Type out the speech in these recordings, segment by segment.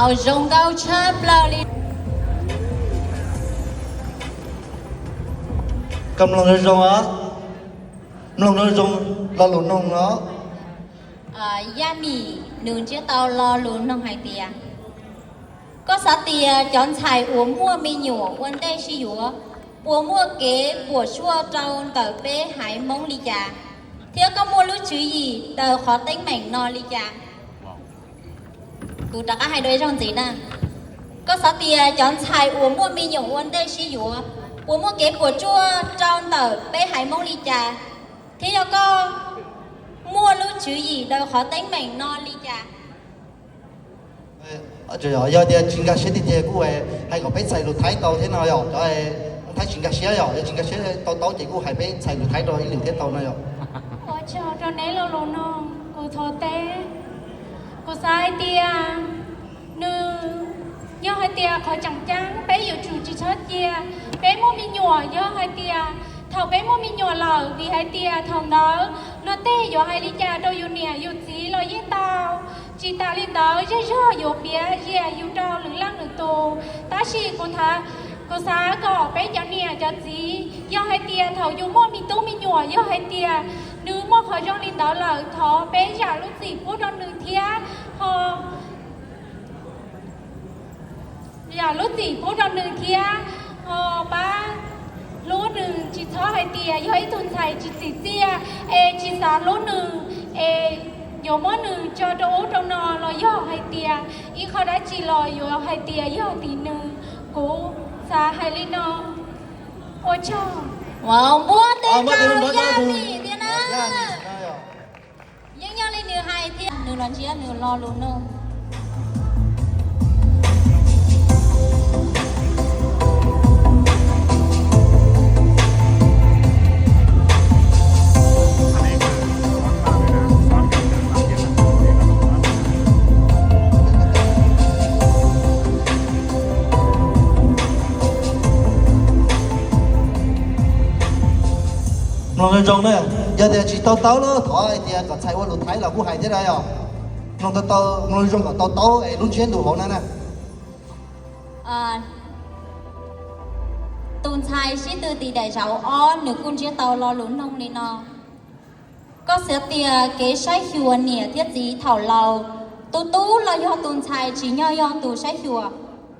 Au, zoo nkauj tshaj plaws li. Koj mloog zoo zoo os, mloog zoo zoo lo lus noog no. Yaj Mim nws ntsib tau lo lus noog hais tias, koj xav tias cov ntxhais uas muaj me nyuam ua ntej sib yuav puas muaj kev puas tsuaj rau ntawm peb haiv Hmoob li cas, thiab koj muaj lub tswv yim daws qhov teeb meem no li cas? Kuv rov qab hais dua ib zaug ntxiv na. Koj xav tias cov ntxhais uas muaj me nyuam ua ntej sib yuav puas muaj kev puas tsuaj rau ntawm peb haiv Hmoob li cas, thiab yog koj muaj lub tswv yim daws qhov teeb meem no li cas? Yog tias tsis nkag siab tiag tiag kuj hais kom peb txhais lus Thaib tau thiab no yom, cov Thaib tsis nkag siab yom, yog tsis nkag siab tau taub ces kuj hais peb txhais lus Thaib rau ib lwm thiab tau no yom. Ua tsaug rau neb lo lus noog kuv thov teb. Kuv xav hais tias nws, yog hais tias qhov tseem ceeb peb yuav tsum tsis txhob cia peb muaj me nyuam, yog hais tias thaum peb muaj me nyuam lawm, vim hais tias thaum ntawd no tej yuav hais li cas rau yus niam yus txiv los yeej tau. Tsis tas li ntawd zej zog yuav piav zias yus rau lwm leej lwm tus. Tab sis kuv, kuv xav kom peb cov niam cov txiv, yog hais tias thaum yus muaj me tub me nyuam, yog hais tias nws muaj qhov zoo li ntawd lawm, thov peb zam lub txim pub rau nws thiab ho zam lub txim pub rau nws thiab ho pab hlub nws, tsis txhob hais tias yog ib tug ntxhais tsis txim txiaj es tsis xav hlub nws es yuav muab nws tso rau ub rau no los yog hais tias ib qho dab tsi los yuav hais tias yog tim nws. Kuv xav hais li no. Ua tsaug. Npuab tes rau Yaj Mim thiab na. Yeej yog li nws hais thiab, nws los ntsib nws lo lus noog. Mloog zoo zoo na, yog tias tsis tau taub los thov hais tias kom txhais ua lus Thaib los kuj hais thiab na yom. Mloog tau, mloog zoo kom tau taub es lub ntsiab ntu hauv na na. Tus ntxhais sib tw tim daim zauv ob nws kuj ntsib tau lo lus noog li no. Koj xav tias kev saib xyuas niam thiab txiv thaum laus, tus tub los yog tus ntxhais tsim nyog yog tus saib xyuas?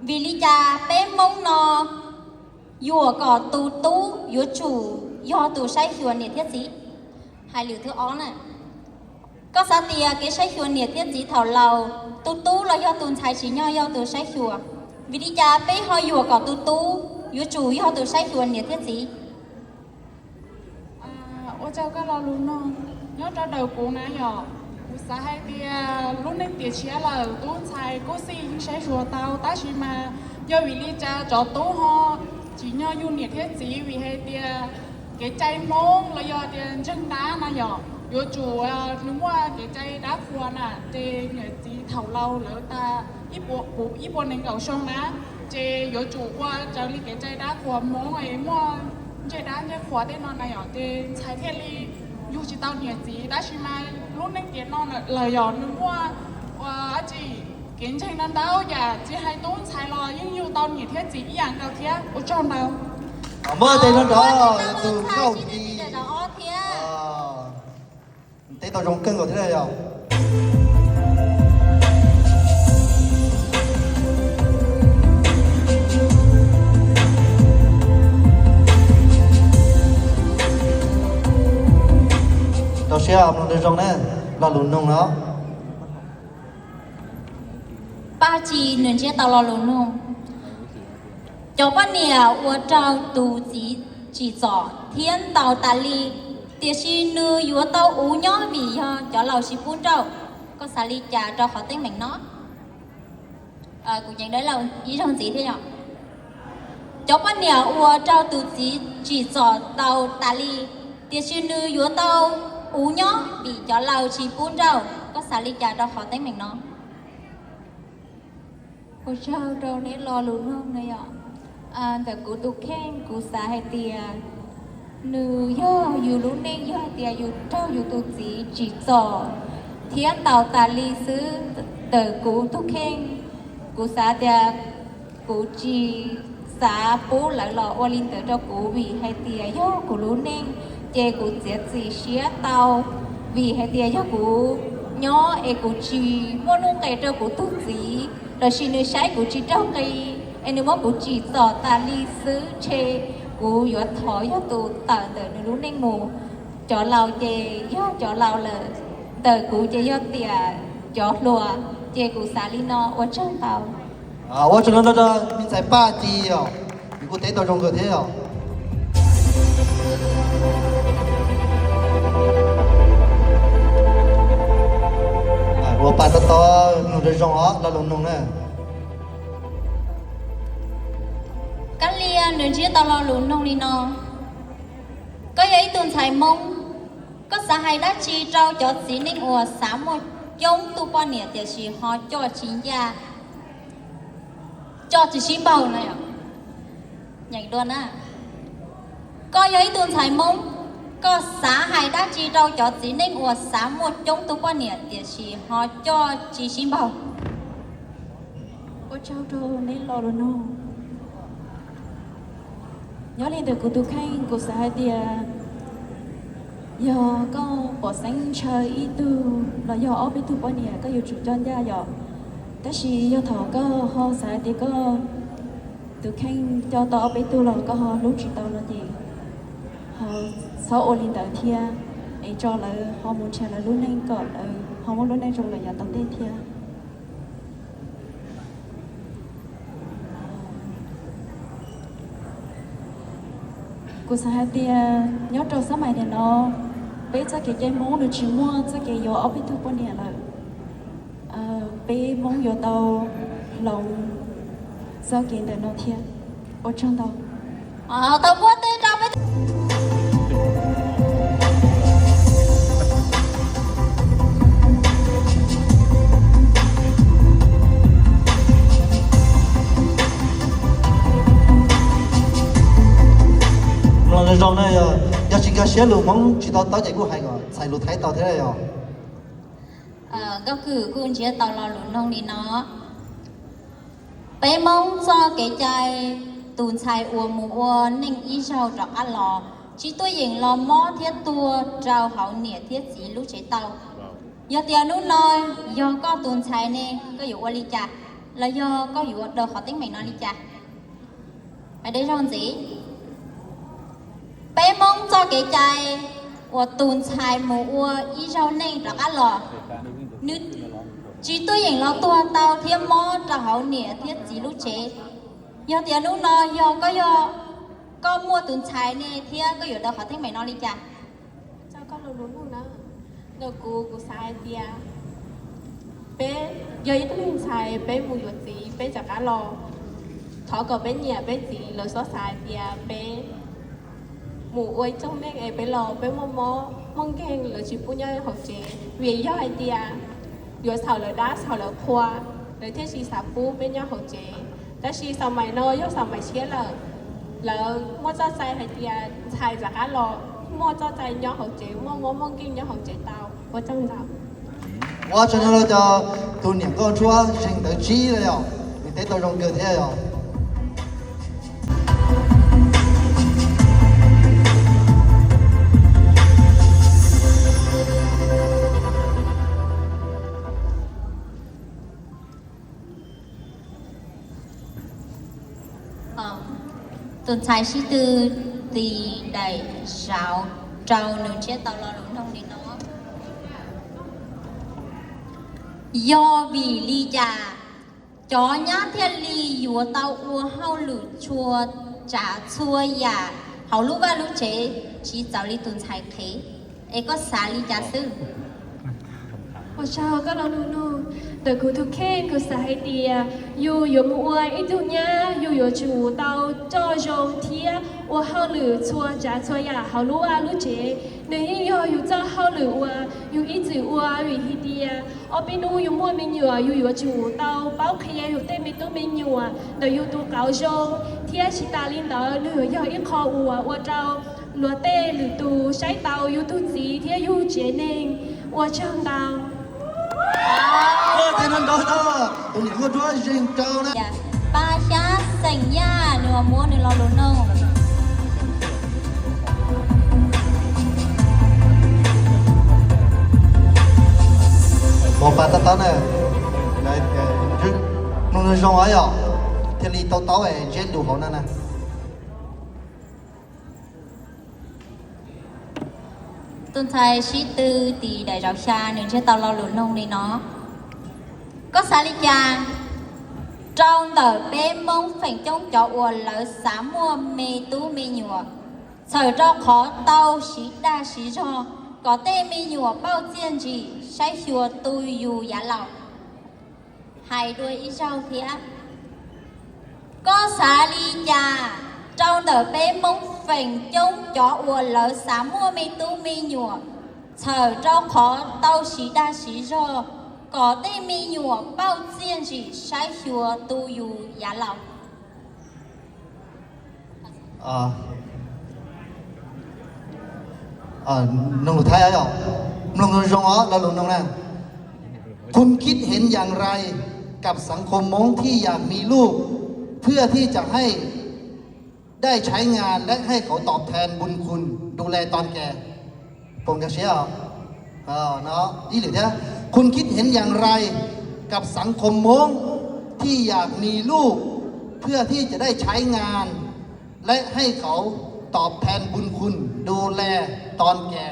Vim li cas peb Hmoob no yuam kom tus tub yuav tsum yog tus saib xyuas niam thiab txiv? Hais lwm thwv ob na. Koj xav tias kev saib xyuas niam thiab txiv thaum laus, tus tub los yog tus ntxhais tsim nyog yog tus saib xyuas? Vim li cas peb ho yuam kom tus tub yuav tsum yog tus saib xyuas niam thiab txiv? Ua tsaug koj lo lus noog. Nyob rau ntawm kuv na yom, kuv xav hais tias lub neej tiam tshiab lawm tub ntxhais kuj xij yeej saib xyuas tau, tab sis mas yog vim li cas cov tub ho tsim nyog yug niam thiab txiv? Vim hais tias kev cai Hmoob los yog tias ntseeg dab na yom, yuav tsum nws muaj kev cai dab qhuas na, ces niam txiv thaum laus lawv tas ib puas nees nkaum xyoo na, ces yuav tsum ua raws li kev cai dab qhuas Hmoob es muaj ntsej dab ntsej qhuas tej no na yom, ces ntxhais thiaj li yug tsis tau niam txiv. Tab sis mas lub neej tiam no lawm yog nws muaj ua dab tsi kev ntseeg no ntau yam, tsis hais tub ntxhais los yeej yug tau niam thiab txiv ib yam nkaus thiab. Ua tsaug ntau. Muaj tej no rov tus nkauj hli thiab. Teb tau zoo kawg nkaus thiab yog. Rau siab mloog zoo zoo na, lo lus noog no. Paj Ci nws ntsib tau lo lus noog. Cov poj niam uas raug tus txiv tsim txom thiab ntaus tas li, tiam sis nws yuav tau uv nyob vim yog cov laus tsis pub nrauj, koj xav li cas rau qhov teeb meem no? Kuv ceev dawb laug ib zaug ntxiv thiab yom. Cov poj niam uas raug tus txiv tsim txom ntaus tas li, tiam sis nws yuav tau uv nyob vim cov laus tsis pub nrauj, koj xav li cas rau qhov teeb meem no? Ua tsaug rau neb lo lus noog na yom. Ntawm kuv tus kheej kuv xav hais tias nws yog yus lub neej, yog hais tias yus raug yus tus txiv tsim txom thiab ntaus tas li xwb, ntawm kuv tus kheej Kuv xav tias kuv tsis xav pub lawv los ua li ntawd rau kuv vim hais tias yog kuv lub neej, ces kuv txiav txim siab tau, vim hais tias yog kuv nyob es kuv tsis muaj nuj nqis rau kuv tus txiv lossis nws saib kuv tsis raug nqi es nws muab kuv tsim txom tas li xwb ces kuv yuav thov yog tus tawm ntawm nws lub neej mus. Cov laus ces yog cov laus lawm, ntawm kuv ces yog tiam cov hluas, ces kuv xav li no, ua tsaug ntau. Ua tsaug ntau rau me ntxhais Paj Ci os, nws kuj teb tau zoo kawg thiab os. Ua pa to to, mloog zoo zoo os, lo lus noog na. Kab Lia nws ntsib tau lo lus noog li no: Koj yog ib tug ntxhais Hmoob, koj xav hais dab tsi rau cov txiv neej uas xav muaj coob tug poj niam tiam sis ho coj tsis ncaj, coj tsis sib npaug no? Nyeem dua na. Koj yog ib tug ntxhais Hmoob, koj xav hais dab tsi rau cov txiv neej uas xav muaj coob tug poj niam tiam sis ho coj tsis sib npaug? Ua tsaug rau neb lo lus noog. Nyob li ntawm kuv tus kheej, kuv xav hais tias yog koj pom xeeb ntshaw ib tug los yog ob peb tug poj niam, koj yuav tsum coj ncaj yom. Tab sis yog thaum koj ho xav hais tias koj tus kheej coj tau ob peb tug los koj ho hlub tsis tau no ces ho txhob ua li ntawd thiab, es tso lawv ho mus nrhiav lawv lub neej kom lawv ho muaj lub neej zoo lawm yav tom ntej thiab. Kuv xav hais tias nyob rau xab mais niam no, peb txoj kev cai Hmoob nws tsis muaj txoj kev yuav ob peb tug poj niam lawm. Peb Hmoob yuav tau hloov txoj kev ntawm no thiab. Ua tsaug ntau. Tau npuab teb rau peb. Mloog zoo zoo na, yog tsis nkag siab lus Hmoob tsis tau tawb ces kuj hais kom txhais lus Thaib tau thiab yog. Nkauj Kwm kuj ntsib tau lo lus noog li no: Peb Hmoob txoj kev cai, tus ntxhais uas mus ua neej ib zaug rov qab los tsis tuaj yeem los mob thiab tuag rau hauv niam thiab txiv lub tsev tau. Yog tias hnub no yog koj tus ntxhais ne, koj yuav ua li cas? Los yog koj yuav daws qhov teeb meem no li cas? Hais deb zog ntxiv. Peb Hmoob txoj kev cai uas tus ntxhais mus ua ib zaug neej rov qab los, nws tsis tuaj yeem los tuag tau thiab mob rau hauv niam thiab txiv lub tsev. Yog tias hnub no yog koj, yog koj muaj tus ntxhais ne thiab koj yuav daws qhov teeb meem no li cas? Tso koj lus lus nug na. Ntawm kuv, kuv xav hais tias peb yog ib tug neeg ntxhais, peb mus yuav txiv, peb rov qab los, thov kom peb niam peb txiv lawv txhob xav hais tias peb mus ua ib tug neeg es peb los peb muaj mob muaj nkeeg, lawv tsis pub nyob hauv tsev. Vim yog hais tias yuav txhaum lawv dab txhaum lawv qhua, lawv thiaj tsis xav pub peb nyob hauv tsev. Tab sis xaum mais no yog xaum mais tshiab lawm, lawv muaj txoj cai hais tias ntxhais rov qab los muaj txoj cai nyob hauv tsev, muaj mob muaj nkeeg nyob hauv tsev tau. Ua tsaug ntau. Ua tsaug ntau rau cov tus niam nkauj ntsuab zeeg ntawv tsib na yom, nws teb tau zoo kawg thiab yom. Tus ntxhais sib tw tis daim zauv rau nws ntsib tau lo lus noog li no: Yog vim li cas cov nyab thiaj li yuav tau ua hauj lwm txhua tsav txhua yam hauv lub vaj lub tsev tsis txaus li tus ntxhais qhev? Es koj xav li cas xwb? Ua tsaug koj lo lus nug. Ntawm kuv tus kheej, kuv xav hais tias yus yuav mus ua ib tug nyab, yus yuav tsum tau coj zoo thiab ua hauj lwm txhua tsav txhua yam hauv lub vaj lub tsev. Nws yeej yog yus txoj hauj lwm uas yus ib txwm ua, vim hais tias ob peb hnub yus muaj me nyuam, yus yuav tsum tau paub qhia yus tej me tub me nyuam ntawm yus tus qauv zoo, thiab tsis tas li ntawd nws yuav yog ib qho uas ua rau luag tej lwm tus saib taus yus tus txiv thiab yus tsev neeg. Ua tsaug ntau. Ua tes nrov nrov rau tus niam hluas duab zeeg rau na. Pab xyab xeem Yaj nws muab nws lo lus noog. Mos pas tab tab na, mloog zoo os yom, thiaj li tau taub es ntsiab lus hauv no na. Tus ntxhais sib tw tim daim zauv xya nws ntsiab tau lo lus noog li no. Koj xav li cas rau ntawm peb Hmoob feem coob cov uas lawv xav muaj me tub me nyuam, txhawm rau qhov tau siv dag siv zog kom tej me nyuam pauj txiaj ntsim saib xyuas tu yus yav laus? Hais dua ib zaug thiab. Koj xav li cas rau ntawm peb Hmoob feem coob cov uas lawv xav muaj me tub me nyuam, txhawm rau qhov tau siv dag siv zog kom tej me nyuam pauj txiaj ntsim saib xyuas tu yus yav laus? Mloog lus Thaib os, mloog zoo os, lo lus noog na. คุณคิดเห็นอย่างไรกับสังคมม้งที่อยากมีลูก เพื่อที่จะให้ได้ใช้งานและให้เขาตอบแทนบุญคุณดูแลตอนแก่ Pom nkag siab os. Ib lwm thiab. คุณคิดเห็นอย่างไรกับสังคมม้งที่อยากมีลูก เพื่อที่จะได้ใช้งาน และให้เขาตอบแทนบุญคุณดูแลตอนแก่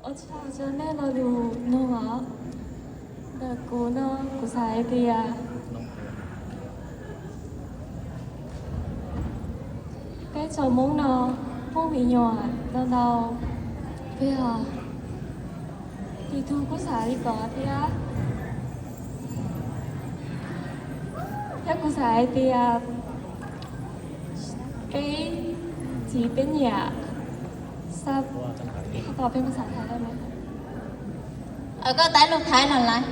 Ua tsaug rau nej lo lus noog os. Ntawm kuv no kuv xav hais tias peb tsoom Hmoob no muaj me nyuam ntau ntau, peb os, tus twg kuj xav li ko thiab. Thiab kuv xav hais tias peb txiv peb niam, sao, sao tau peb xav hais lawm. Koj teb lus Thaib los lawm.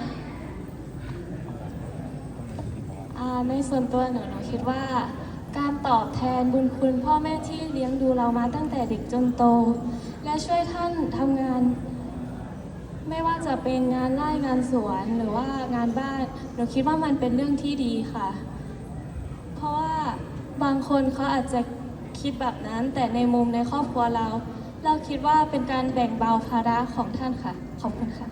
ในส่วนตัวหนู หนูคิดว่าการตอบแทนบุญคุณพ่อแม่ที่เลี้ยงดูเรามาตั้งแต่เด็กจนโต และช่วยท่านทำงาน ไม่ว่าจะเป็นงานไร่งานสวนหรือว่างานบ้าน หนูคิดว่ามันเป็นเรื่องที่ดีค่ะ เพราะว่าบางคนเขาอาจจะคิดแบบนั้น แต่ในมุมในครอบครัวเรา เราคิดว่าเป็นการแบ่งเบาภาระของท่านค่ะ ขอบคุณค่ะ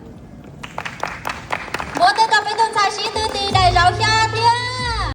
Npuab tes rau peb tus ntxhais sib tw tim daim zauv xya.